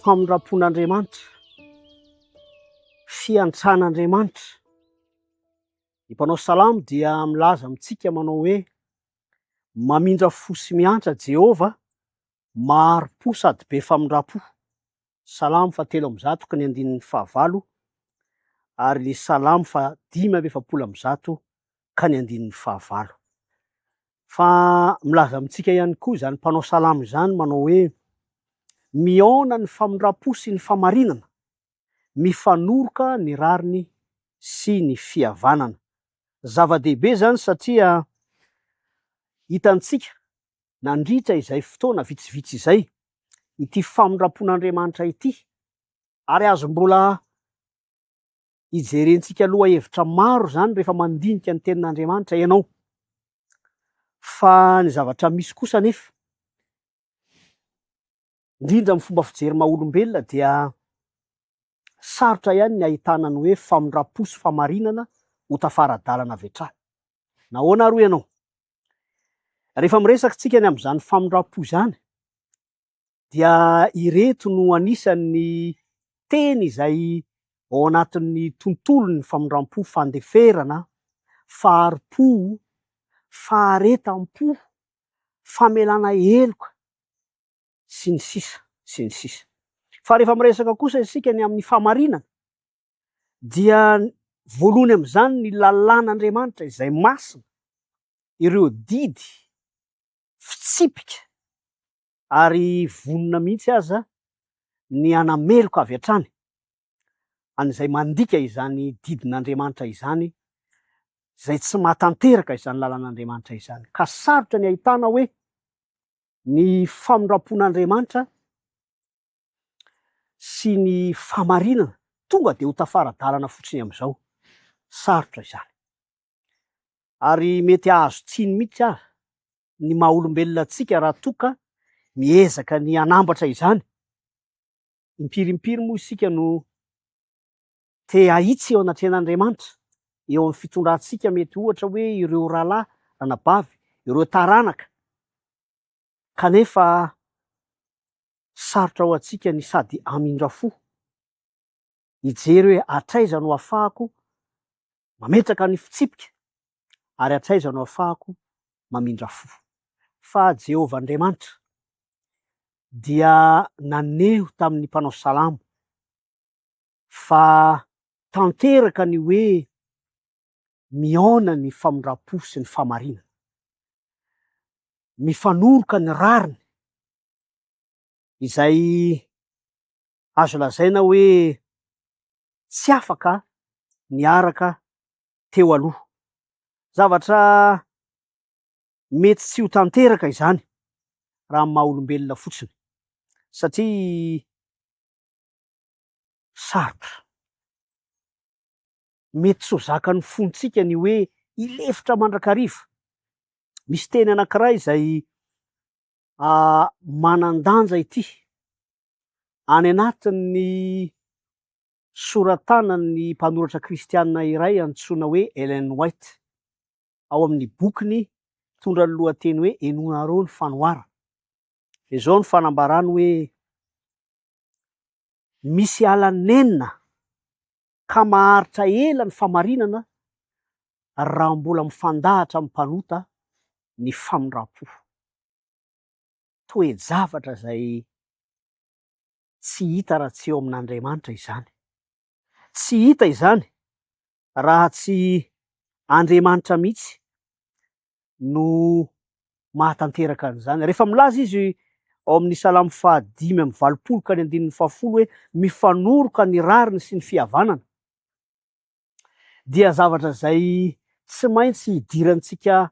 Famindram-pon'Andriamanitra, fiantran'Andriamanitra. Ny mpanao salamo dia milaza amintsika manao hoe, Mamindra fo sy miantra Jehovah, mahari-po sady be famindram-po. Salamo fahatelo 100 ka ny andininy fahavalo ary ny Salamo faha-145 ka ny andininy fahavalo. Fa milaza amintsika ihany koa izany mpanao salamo izany manao hoe, Mihaona ny famindram-po sy ny famarinana, mifanoroka ny rariny sy ny fihavanana. Zava-dehibe izany satria hitantsika nandritra izay fotoana vitsivitsy izay ity famindram-pon'Andriamanitra ity ary azo mbola hijerentsika lohahevitra maro izany rehefa mandinika ny tenin'Andriamanitra ianao. Fa ny zavatra misy kosa anefa, indrindra amin'ny fomba fijery maha olombelona dia sarotra ihany ny ahitana ny hoe famindram-po sy famarinana ho tafara-dalana avy hatrany. Nahoana ary hoy ianao? Rehefa miresaka isika ny amin'izany famindram-po izany dia ireto no anisan'ny teny izay ao anatin'ny tontolon'ny famindram-po, fandeferana, fahari-po, faharetam-po, famelana heloka, sy ny sisa sy ny sisa. Fa rehefa miresaka kosa isika ny amin'ny famarinana dia voalohany amin'izany ny lalàn'Andriamanitra izay masina, ireo didy, fitsipika ary vonona mihitsy aza ny hanameloka avy hatrany an'izay mandika izany didin'Andriamanitra izany, izay tsy mahatanteraka izany lalàn'Andriamanitra izany. Ka sarotra ny ahitana hoe ny famindram-pon'Andriamanitra sy ny fahamarinana tonga dia ho tafara-dalana fotsiny amin'izao. Sarotra izany. Ary mety hahazo tsiny mihitsy aza ny maha olombelona antsika raha toa ka miezaka ny hanambatra izany. Impiry impiry moa isika no te hahitsy eo anatrehan'Andriamanitra, eo amin'ny fitondrantsika mety ohatra hoe ireo rahalahy, ranabavy, ireo taranaka, kanefa sarotra ho antsika ny sady hamindra fo, hijery hoe hatraiza no ahafahako mametraka ny fitsipika ary hatraiza no ahafahako mamindra fo. Fa Jehovah Andriamanitra dia naneho tamin'ny mpanao salamo fa tanteraka ny hoe mihaona ny famindram-po sy ny fahamarinana. Mifanoroka ny rariny izay azo lazaina hoe tsy afaka niaraka teo aloha. Zavatra mety tsy ho tanteraka izany raha amin'ny maha olombelona fotsiny satria sarotra. Mety tsy ho zakan'ny fontsika ny hoe hilefitra mandrakariva. Misy teny anankiray izay manan-danja ity any anatin'ny sora-tanan'ny mpanoratra kristiana iray antsoina hoe Ellen White, ao amin'ny bokiny mitondra ny lohateny hoe Henoinareo ny fanoharana. Izao ny fanambarany hoe, Misy ala nenina ka maharitra ela ny famarinana raha mbola mifandahatra amin'ny mpanota ny famindram-po. Toe-javatra izay tsy hita raha tsy eo amin'Andriamanitra izany. Tsy hita izany raha tsy Andriamanitra mihitsy no mahatanteraka an'izany. Rehefa milaza izy ao amin'ny Salamo faha-85 ka ny andininy fahafolo hoe mifanoroka ny rariny sy ny fihavanana, dia zavatra izay tsy maintsy hidirantsika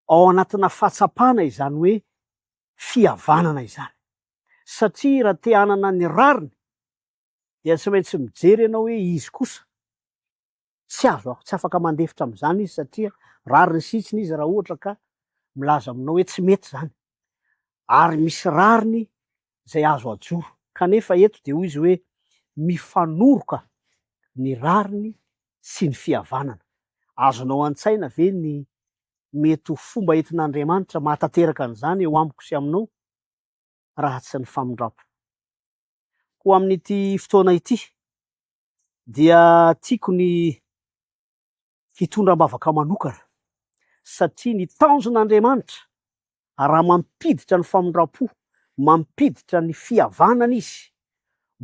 ao anatina fahatsapana izany hoe fihavanana izany. Satria raha te hanana ny rariny dia tsy maintsy mijery ianao hoe izy kosa tsy azo tsy afaka mandefitra amin'izany izy satria rariny sy hitsiny izy raha ohatra ka milaza aminao hoe tsy mety izany ary misy rariny izay azo ajoro kanefa eto dia hoy izy hoe mifanoroka ny rariny sy ny fihavanana. Azonao an-tsaina ve ny mety ho fomba entin'Andriamanitra mahatanteraka an'izany eo amiko sy aminao raha tsy ny famindram-po? Koa amin'ity fotoana ity dia tiako ny hitondra am-bavaka manokana satria ny tanjon'Andriamanitra raha mampiditra ny famindram-po, mampiditra ny fihavanana Izy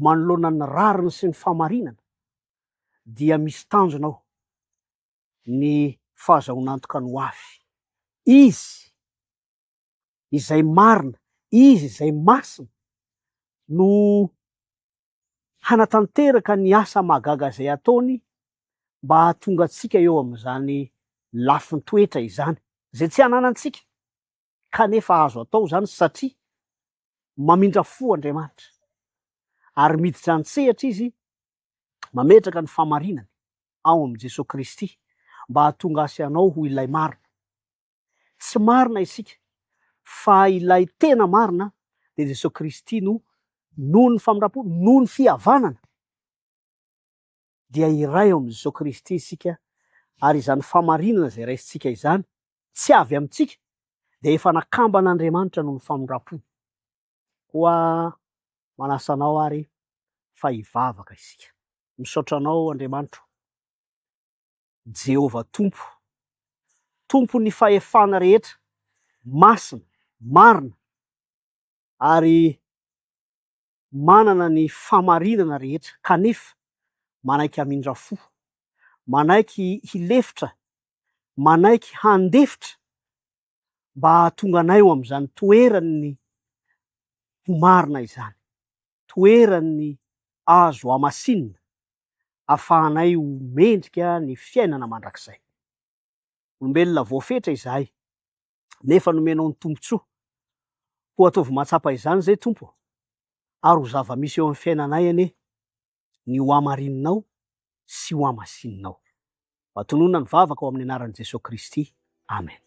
manoloana ny rariny sy ny fahamarinana dia misy tanjona ao ny fahazahoan'antoka ny ho avy. Izy izay marina, Izy izay masina no hanatanteraka ny asa mahagaga izay ataony mba hahatonga antsika eo amin'izany lafin-toetra izany, izay tsy ananantsika, kanefa azo atao izany satria mamindra fo Andriamanitra, ary miditra an-tsehatra Izy mametraka ny fahamarinany ao amin'i Jesoa Kristy mba hahatonga ahy sy anao ho ilay marina. Tsy marina isika fa ilay tena marina dia Jesoa Kristy no noho ny famindram-po, noho ny fihavanana dia iray ao amin'i Jesoa Kristy isika ary izany fahamarinana izay raisintsika izany tsy avy amintsika dia efa nakamban'Andriamanitra noho ny famindram-pony. Koa manasa anao ary fa hivavaka isika. Misaotra anao Andriamanitro. Jehovah Tompo, Tompon'ny fahefana rehetra, masina, marina, ary manana ny fahamarinana rehetra, kanefa manaiky hamindra fo, manaiky hilefitra, manaiky handefitra mba hahatonga anay ho amin'izany toeran'ny ho marina izany, toeran'ny azo hamasinina, afahanay ho mendrika ny fiainana mandrakizay. Olombelona voafetra izahay, nefa nomenao ny tombontsoa. Koa ataovy mahatsapa izany izay, Tompo ô, ary ho zava-misy eo amin'ny fiainanay anie ny ho hamarininao sy ho hamasininao. Mba tononina ny vavaka ao amin'ny anaran'i Jesoa Kristy. Amen.